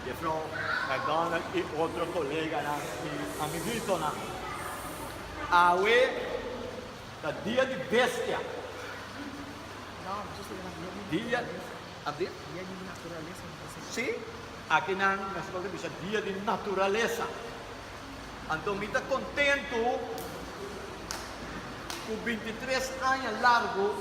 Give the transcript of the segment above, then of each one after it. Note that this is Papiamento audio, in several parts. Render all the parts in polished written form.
Jefrouw McDonald i otro koleganan i amiguitonan. Awe ta dia di bestia. Dia di naturalesa. Sí, akinan nos por bisa dia di naturalesa. Anto mi ta kontentu ku bintitres aña largu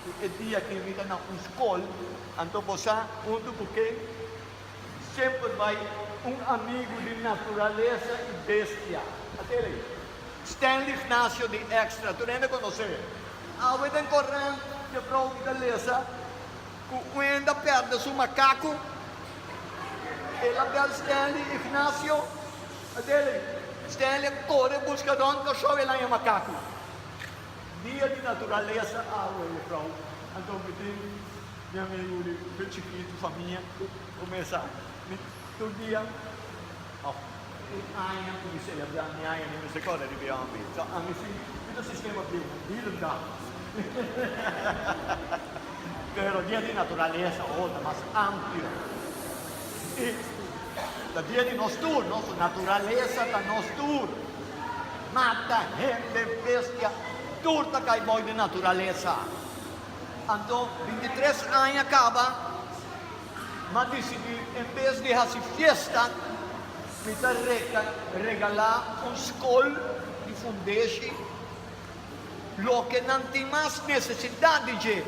ku e dia aki mi ta na un skol, anto bo sa huntu ku ken semper bai un amigu di naturalesa i bestia. Atele, Stanley Ignacio di Extra, tur hende konos'é. Awe den korant jefrou mi ta lesa ku un hende a pèrdè su makaku. El a bèl Stanley Ignacio, a dele. Stanley a kore buska rònt Kòrsou el haña makaku. Dia di naturalesa awe, jefrou. Anto mi tin mi amigu di fe chikitu, famia, ku mesa mi tur dia òf un aña ku mi selebrá mi aña mi mester kòrda riba e hòmber. So ami si mi ta sistema bieu, dierendag. Pero dia di naturalesa oh ta mas amplio. I ta dia di nos tur, nos naturalesa ta nos tur. Mata, hende, bestia, tur ta kai bou di naturalesa. Anto bintitres aña kaba m'a disidí en bes di hasi fiesta mi ta regalá un skol di fundeshi. Loke nan tin mas nesesidat di dje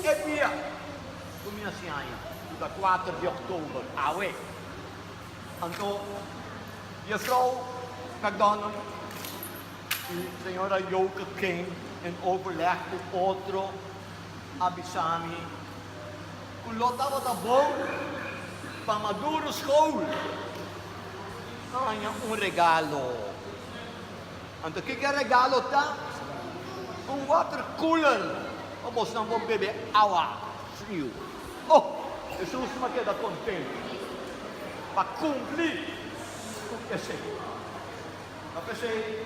e dia ku mi hasi aña, ku ta kuater di òktober, awe. Anto Juffrouw McDonald i señora Joke King en overleg ku otro a bisa mi ku lo tabata bon pa Maduro School haña un regalo. Anto kiko e regalo ta? Un water cooler pa bosnan por bebe awa friu. Oh! Hesus a keda contento pa cumpli cu esey. Ta p'esey,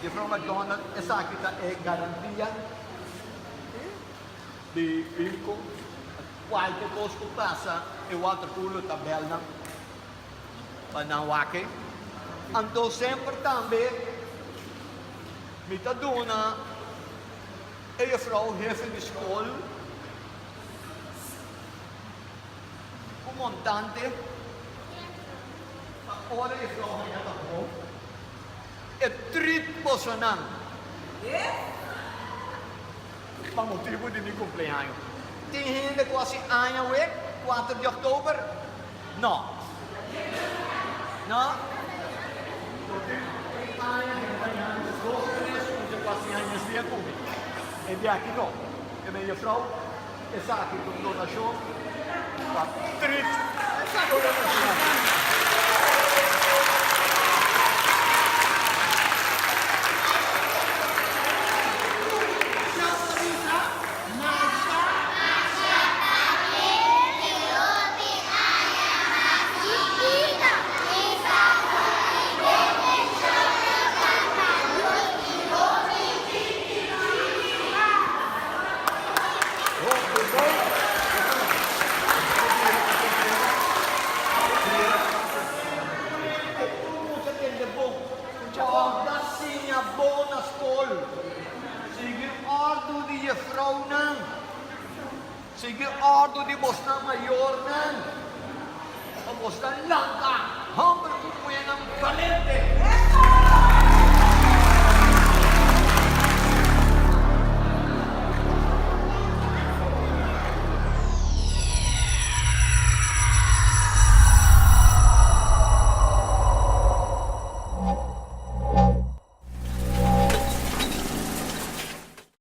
Juffrouw McDonald, esaki ta e garantia di Wilco. Cualke cos cu pasa, e water cooler ta bel nan. Pa nan wak e. Anto semper tambe mi ta duna e jufrou hefe di skol un montante pa ora jufrou haña ta bon e trit bosonan pa motibu di mi kumpleaño. Tin hende ku hasi aña wek kuater di òktober? No. No. Lo tin un aña den baña dos tres mucha ku hasi aña mes dia ku mi. E di aki no. E men jefrou esaki ta un donashon pa trit tur e muchanan. Sigui òrdu di jefrounan. Sigui òrdu di bosnan mayornan. Pa bosnan lanta hòmber ku muhénan balente.